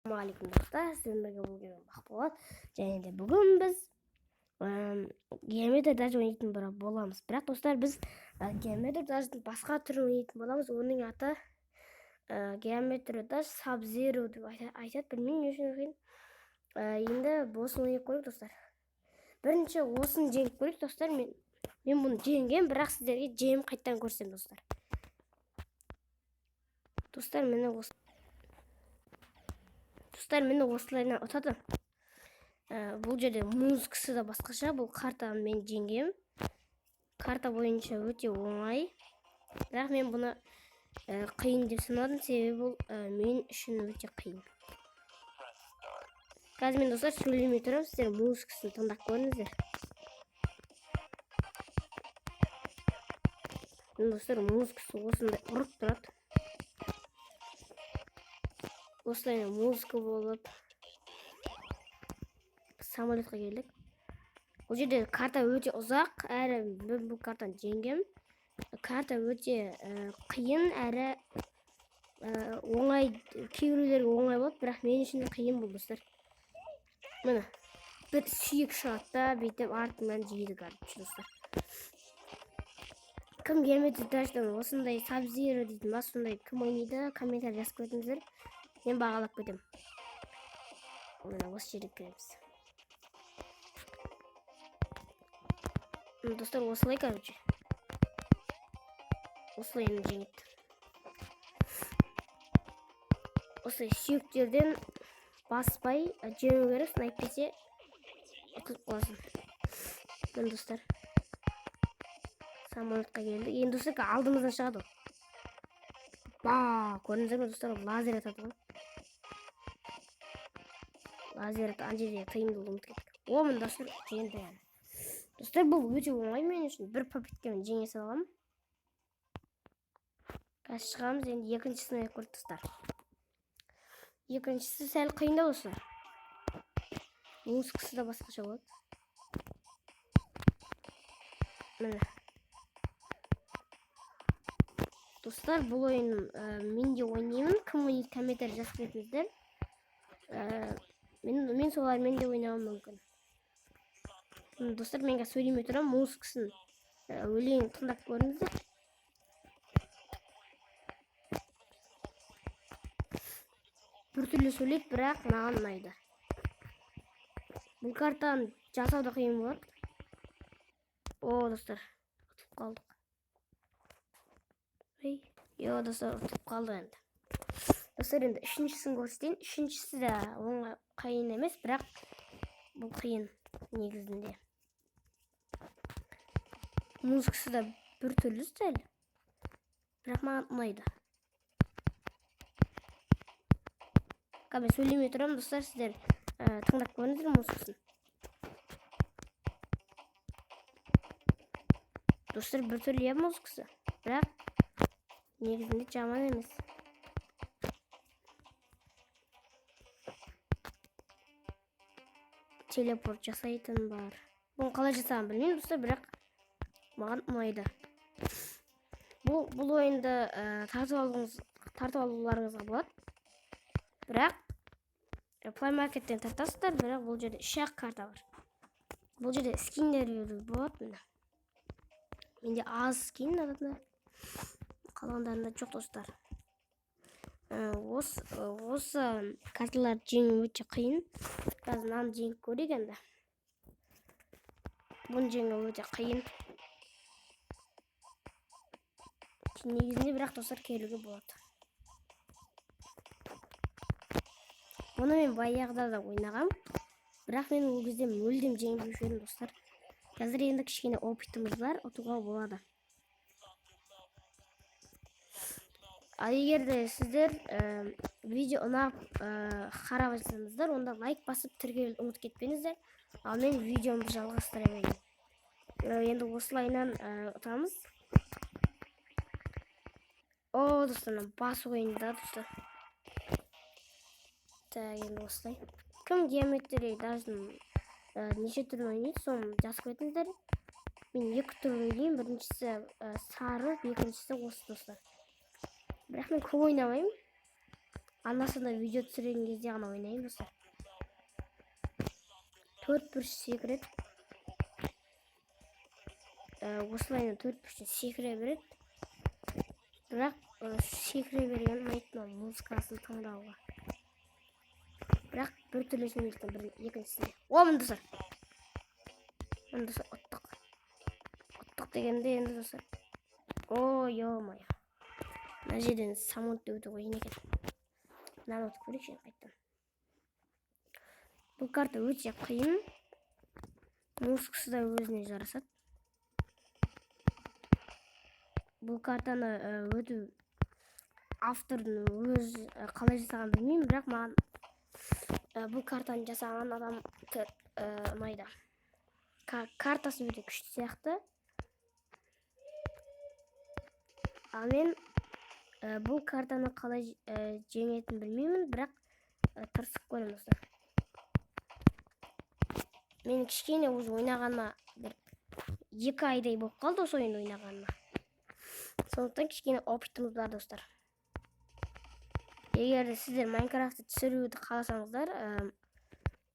Ассалаумағалейкум, достар! Сіздермен бірге болған Бақболат. Және де бүгін біз Geometry Dash ойнайтын боламыз. Бірақ, достар, біз Geometry Dash'дың басқа түрін ойнайтын боламыз. Оның аты Geometry Dash Sub-Zero деп айтады. Білмеймін, не үшін екенін. Енді осыны ойнап көрейік, достар. Бірінші осыны жеңіп көрейік, достар. Мен бұны жеңгем, бірақ сіздерге жеңіп қайтадан көрсетемін, достар. Достар, міне, осы. Достар, міне, осылайынан ұтады. Бұл жерде музыкасы да басқаша. Бұл картаны мен жеңгем. Карта бойынша өте оңай. Бірақ мен бұны қиын деп санадым, себебі бұл мен үшін өте қиын. Қазір мен, достар, сөйлемей тұрамын, сіздер музыкасын тыңдап көріңіздер. Міне, достар, музыкасы осындай ұрып тұрады. Осылай музыка болып, самолетқа келдік. Бұл жерде карта өте ұзақ, әрі мен бұл картаны жеңгем. Карта өте қиын, әрі оңай, кейбіреулерге оңай болады, бірақ мен үшін қиын бұл, достар. Міне, бір сүйек шығады да, бүйтіп артынан жейді, короче, достар. Кім Geometry Dash'дан осындай Sub-Zero дейтін ба, сондай кім ойнайды, комментарий жазып кетіңіздер. Мен бағалап кетемін. Міне, осы жерге кіреміз. Достар, осылай, короче. Осылай енді жеңеді. Осылай сүйектерден баспай жеңу керексің, әйтпесе ұтылып қаласың. Міне, достар. Самолетқа келдік. Енді, достар, алдымыздан шығады ол. Ба, көрдіңіздер ме, достар, лазер атады ғой. Лазер ана жерде тыйымды ұмытып кеттік. О, міне, достар, жеңді яғни. Достар, бұл өте оңай мен үшін. Бір попыткамен жеңе саламын. Қазір шығамыз, енді екіншісін ойнап көрдік, достар. Екіншісі сәл қиындау, достар. Музыкасы да басқаша болады. Міне. Достар, бұл ойын мен де ойнаймын. Кім ойнайды, комментарий жазып кетіңіздер. Мен солармен де ойнауым мүмкін. Достар, мен қазір сөйлемей тұрамын, музыкасын, өлең тыңдап көріңіздер. Біртүрлі сөйлейді, бірақ маған ұнайды. Бұл картаны жасау да қиын болады. О, достар, ұтылып қалдық. Ей, йо, достар, ұтылып қалдық енді. Достар, енді үшіншісін көрсетейін. Үшіншісі де оңай, қиын емес, бірақ бұл қиын негізінде. Музыкасы да біртүрлі сәл, бірақ маған ұнайды. Қазір мен сөйлемей тұрамын, достар, сіздер тыңдап көріңіздер музыкасын. Достар, біртүрлі, иә, музыкасы, бірақ негізінде жаман емес. Телепорт жасайтын бар. Бұны қалай жасағанын білмеймін, достар, бірақ маған ұнайды. Бұл ойынды тартып алуларыңызға болады. Бірақ Play Market'тен тартасыздар, бірақ бұл жерде үш ақ карта бар. Бұл жерде скиндер беруге болады, міне. Менде аз скин арасында, қалғандарында жоқ, достар. Осы карталарды жеңу өте қиын. Қазір мынаны жеңіп көрейік енді. Бұны жеңу өте қиын. Негізінде, бірақ, достар, келуге болады. Бұны мен баяғыда да ойнағам, бірақ мен ол кезде мүлдем жеңбеуші едім, достар. Қазір енді кішкене опытымыз бар, ұтуға болады. Ал егер де сіздер видео ұнап қарап жатсаңыздар, онда лайк басып, тіркелуді ұмытып кетпеңіздер. Ал мен видеомды жалғастыра берейін. Енді осылайынан ұтамыз. О, достар, мына бас ойында, достар. Так, енді осылай. Кім Geometry Dash'ның неше түрін ойнайды, соны жазып кетіңіздер. Мен екі түрін ойнаймын. Біріншісі сары, екіншісі осы, достар. Бірақ мен көп ойнамаймын. Анда-санда видео түсірген кезде ғана ойнаймын, достар. Төрт бұрыш секіреді. Осылай төрт бұрыштан секіре береді. Бірақ секіре берген ұнайды маған музыкасын тыңдауға. Бірақ бір түрлі жеңілдіктен бір екіншісіне. О, міне достар. Міне достар, ұттық. Ұттық дегенде енді достар. О, ё-моё. Мына жерден самолетті өту қиын екен. Мынаны ұтып көрейікші енді қайтадан. Бұл карта өте қиын. Музыкасы да өзіне жарасады. Бұл картаны өту автордың өз қалай жасағанын білмеймін, бірақ маған бұл картаны жасаған адам ұнайды. Картасы өте күшті сияқты. Ал мен бұл картаны қалай жеңетінін білмеймін, бірақ тырысып көремін, достар. Мен кішкене уже ойнағаныма бір 2 айдай болып қалды осы ойынды ойнағаныма. Сондықтан кішкене опытымыз бар, достар. Егер де сіздер Майнкрафтты түсіруді қаласаңыздар,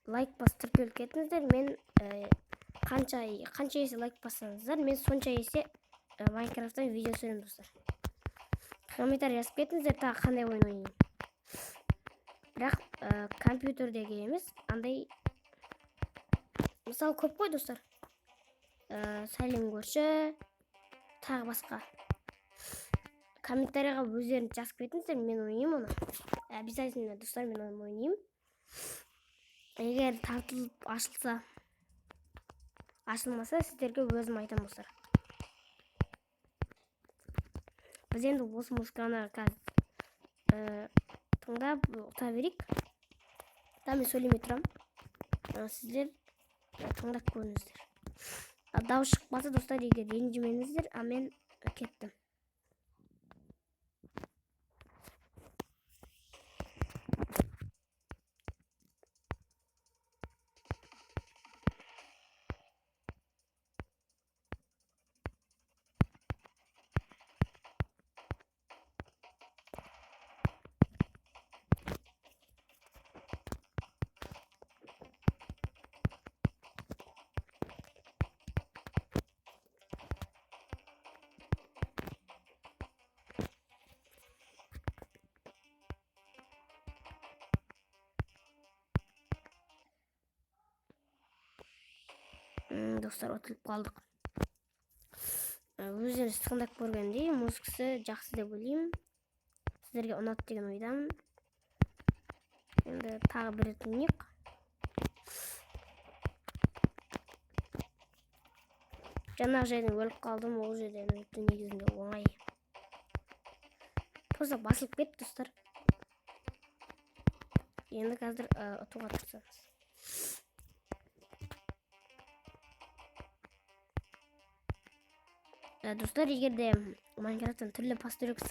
лайк басып тіркеліп кетіңіздер. Мен қанша есе лайк бассаңыздар, мен сонша есе Майнкрафттан видео түсіремін, достар. Комментарий жазып кетіңіздер, тағы қандай ойын ойнайын. Бірақ компьютердегі емес, андай мысалы көп қой, достар. Сәлем көрші, тағы басқа. Комментарийға өздеріңіз жазып кетіңіздер, мен ойнаймын оны. Обязательно, достар, мен оны ойнаймын. Егер тартылып ашылса, ашылмаса, сіздерге өзім айтамын, достар. Біз енді осы музыканы қазір тыңдап ұта берейік. Да, мен сөйлемей тұрамын. Сіздер тыңдап көріңіздер. Дауыс шықпаса, достар, егер ренжімеңіздер, а мен кеттім. Достар, ұтылып қалдық. Өздеріңіз тыңдап көргендей, музыкасы жақсы деп ойлаймын. Сіздерге ұнады деген ойдамын. Енді тағы бір рет ойнайық. Жаңағы жерден өліп қалдым, ол жерден өту негізінде оңай. Просто басылып кетті, достар. Енді қазір ұтуға тырысамыз. Достар, егер де Майнкрафттан түрлі постройка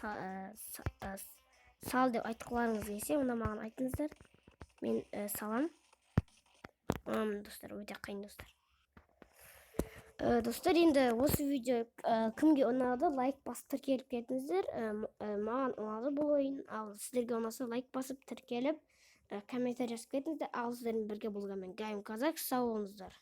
сал деп айтқыларыңыз келсе, онда маған айтыңыздар. Мен салам. Достар, өте қиын, достар. Достар, енді осы видео кімге ұнады, лайк басып тіркеліп кетіңіздер. Маған ұнады бұл ойын. Ал сіздерге ұнаса, лайк басып тіркеліп, комментарий жазып кетіңіздер. Ал сіздермен бірге болған мен Гайым Казак. Сау болыңыздар.